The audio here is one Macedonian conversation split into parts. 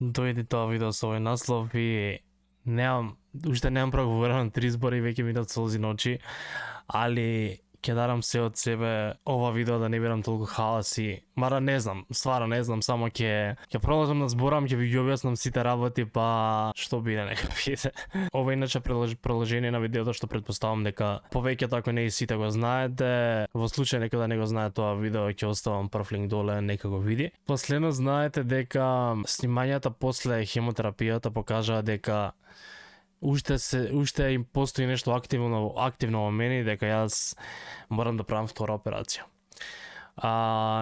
дојде тоа видео со овој наслов и уште немам проговорено 3 збори и веќе ми идат солзи на очи, али ќе дарам се од себе ова видео да не бидам толку халаси. Мара не знам, стварно не знам, само ќе продолжам да зборам, ќе ви ги објаснам сите работи, па што биде нека биде. Ова иначе продолжение на видеото што претпоставам дека повеќето ако не и сите го знаете. Во случај некој да не го знае тоа видео, ќе оставам прв линк доле, нека го види. Последно знаете дека снимањата после хемотерапијата покажаа дека уште им постои нешто активно во мене и дека јас морам да правам втора операција.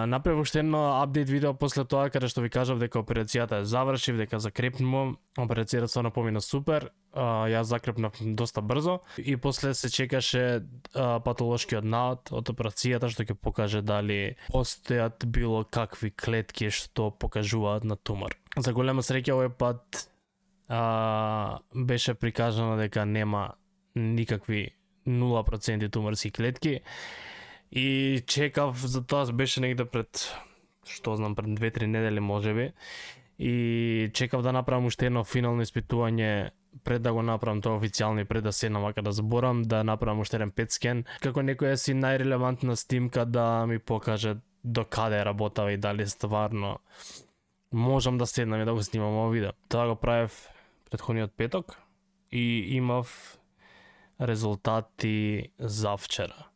Направив уште едно апдейт видео после тоа каде што ви кажав дека операцијата завршив, дека закрепнувам. Операцијата стварно помина супер. Јас закрепнав доста брзо и после се чекаше патолошкиот наод од операцијата што ќе покаже дали постојат било какви клетки што покажуваат на тумор. За голема среќа овој пат беше прикажано дека нема никакви 0% туморски клетки и чекав за тоа, беше негде пред што знам пред 2-3 недели можеби, и чекав да направам уште едно финално испитување пред да го направам тоа официјално и пред да седнам вака да зборам, да направам уште еден PET scan како некоја си најрелевантна снимка да ми покаже до каде работава и дали стварно можам да седнам и да го снимам ово видео. Тоа го правев претходниот петок и имав резултати завчера,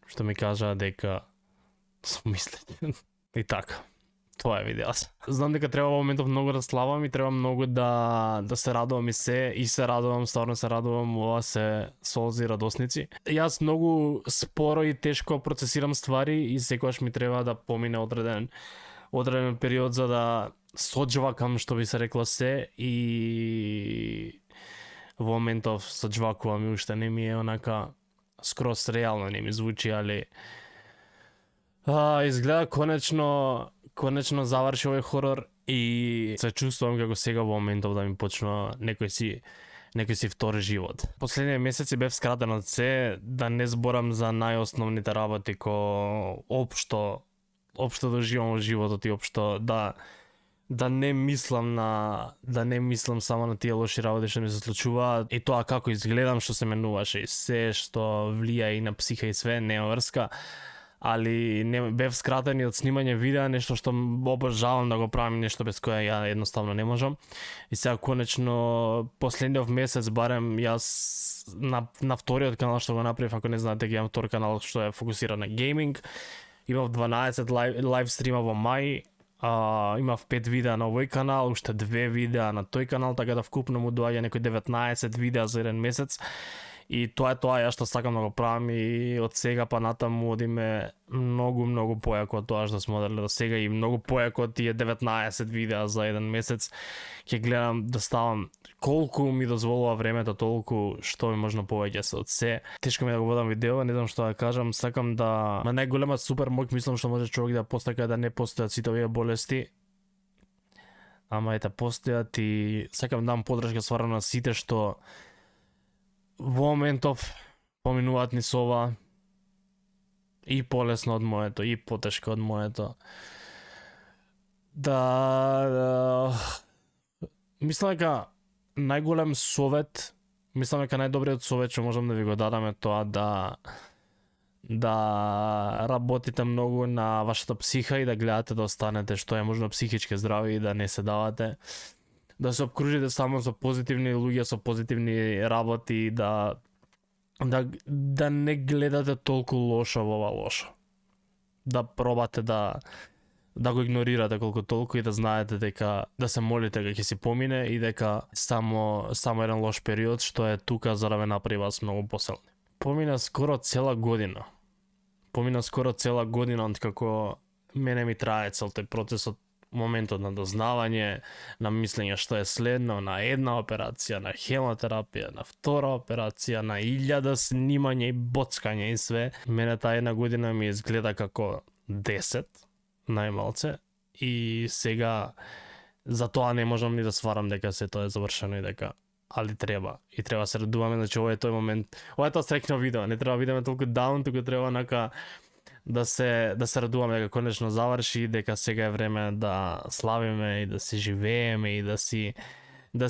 што ми кажа дека сум мислење. И така, тоа е видео. Знам дека треба во моментов многу да славам и треба многу да се радувам и се радувам, стварно се радувам, ова се солзи радосници. Јас многу споро и тешко процесирам ствари и секогаш ми треба да помине одреден период за да соџвакам, што би се рекло се, и во моментов соџвакувам и уште не ми е онака скроз реално, не ми звучи, али изгледа конечно заврши овој хорор и се чувствувам како сега во моментов да ми почнува некој си втори живот. Последниот месеци бев скратен од се, да не зборам за најосновните работи кои општо доживам во животот и општо да не мислам само на тие лоши работи што ми се случуваат и тоа како изгледам, што се менуваше и се што влија и на психа и све, нема врска, али не бев скратен и од снимање видеа, нешто што обожавам да го правам, нешто без кое ја едноставно не можам. И сега конечно последниот месец барем јас на вториот канал што го направив, ако не знаете, ќе имам втори канал што е фокусиран на гейминг. Имав 12 лайв стрима во мај. Имав 5 видеа на овој канал, уште 2 видеа на тој канал, така да вкупно му доаѓа некои 19 видеа за еден месец. И тоа е тоа ја што сакам да го правам и од сега па натаму одиме многу појако од тоа што сме одели до сега и многу појако од тие 19 видеа за еден месец. Ќе гледам да ставам колку ми дозволува времето, толку што ми можно повеќе се од се. Тешко ми е да го водам видео, не знам што да кажам, сакам да на најголема супер моќ мислам што може човек да постака да не постојат сите овие болести. Ама ете постојат и сакам да дам подршка стварно на сите што во моментов поминуваат низ ова, и полесно од моето, и потешко од моето. Мислам дека најголем совет, мислам дека најдобриот совет што можам да ви го дадам е тоа да работите многу на вашата психа и да гледате да останете што е можно психички здрави и да не се давате. Да се обкружите само со позитивни луѓе, со позитивни работи, да не гледате толку лошо во ова лошо. Да пробате да го игнорирате колку толку и да знаете дека да се молите дека ќе си помине и дека само еден лош период што е тука за да ве направи вас многу посилни. Помина скоро цела година од како мене ми трае цел тој процес од моментот на дознавање, на мислење што е следно, на една операција, на хемотерапија, на втора операција, на 1000 снимање и боцкање и све. Мене таа една година ми изгледа како 10 најмалце и сега за тоа не можам ни да сварам дека се тоа е завршено и дека али треба се радуваме, значи ова е тој момент. Ова е тоа среќно видео, не треба да бидеме толку даун, туку треба да се радуваме дека конечно заврши, дека сега е време да славиме и да се живееме и да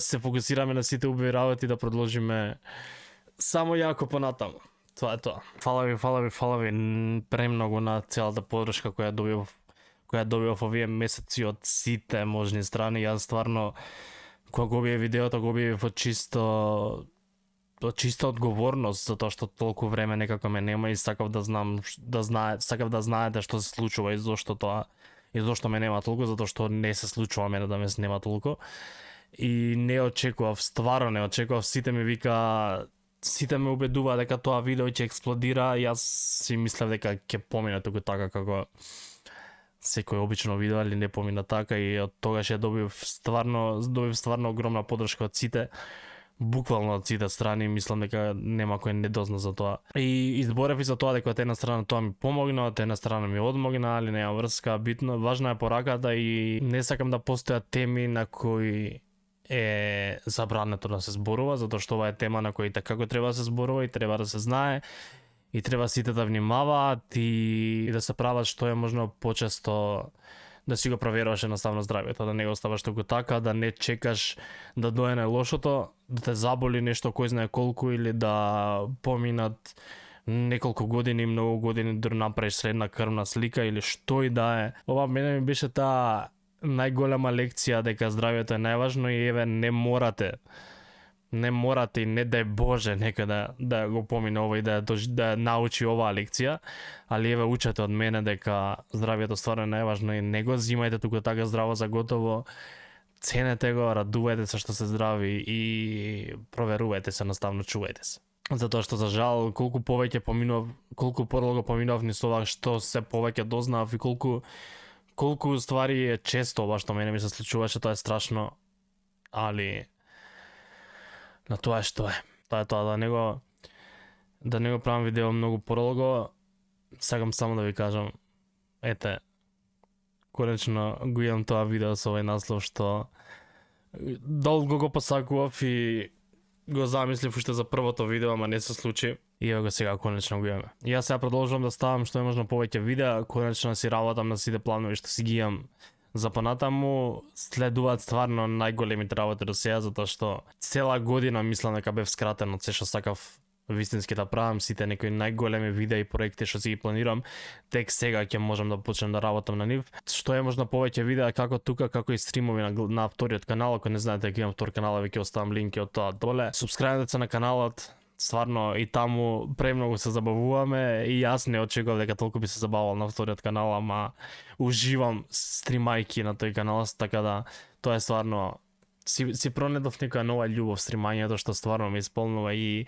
се фокусираме на сите убави работи, да продолжиме само јако понатаму. Тоа е тоа. Фала ви премногу на целата подршка која добивав овие месеци од сите можни страни. Јас стварно кога го објави видеото, го објави во чиста одговорност, затоа што толку време некако ме нема и сакав да знаете што се случува и зошто ме нема толку, затоа што не се случува мене да ме нема толку. И не очекував, стварно не очекував, сите ме убедува дека тоа видео ќе експлодира, јас си мислев дека ќе помине туку така како секој обично видео, али не помина така и од тогаш ја добив стварно огромна подршка од сите, буквално од сите страни, мислам дека нема кој не дозна за тоа. И изборев и за тоа дека од една страна тоа ми помогна, од една страна ми одмогна, али нема врска, битно, важна е пораката и не сакам да постојат теми на кои е забрането да се зборува, затоа што ова е тема на која како треба да се зборува и треба да се знае и треба сите да внимаваат и да се прават што е можно почесто, да си го проверуваш едноставно здравјето, да не го оставаш туку така, да не чекаш да доене лошото, да те заболи нешто кој знае колку или да поминат неколку години, многу години да направиш средна крвна слика или што и да е. Ова мене ми беше таа најголема лекција дека здравјето е најважно и еве не морате и не дај Боже некој да го помине ова и да научи оваа лекција, али еве учете од мене дека здравјето стварно е најважно и не го зимајте туку така здраво за готово. Ценете го, радувајте се што се здрави и проверувајте се, наставно чувајте се. Затоа што за жал колку подолго поминував низ ова што се повеќе дознав и колку ствари е често ова што мене ми се случуваше, тоа е страшно, али на тоа е што е. Тоа е тоа, да не го правам видео многу подолго, сакам само да ви кажам, ете, конечно го имам тоа видео со овој наслов што долго го посакував и го замислив уште за првото видео, ама не се случи. И ево го сега, конечно го имаме. И јас сега продолжувам да ставам што е можно повеќе видеа, конечно си работам на сите планови што си ги имам за понатаму. Следуваат стварно најголемите работи до сега, затоа што цела година мислам дека бев скратен од се што сакав вистински да правам, сите некои најголеми видеа и проекти што си ги планирам, тек сега ќе можам да почнем да работам на нив. Што е можно повеќе видеа како тука, како и стримови на вториот канал, ако не знаете дека имам втор канал, веќе оставам линки од тоа доле. Субскрајбнете се на каналот. Стварно и таму премногу се забавуваме и јас не очекував дека толку би се забавал на вториот канал, ама уживам стримајки на тој канал, така да тоа е стварно си пронедов некоја нова љубов стримањето што стварно ме исполнува и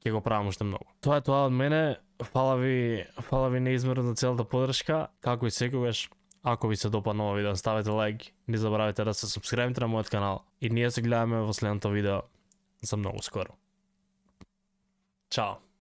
ќе го правам уште многу. Тоа е тоа од мене. Фала ви неизмерно за целата подршка, како и секогаш. Ако ви се допадна ова видео, ставете лайк, не забравяйте да се субскрајбите на мојот канал и ние се гледаме во следното видео за многу скоро. Чао!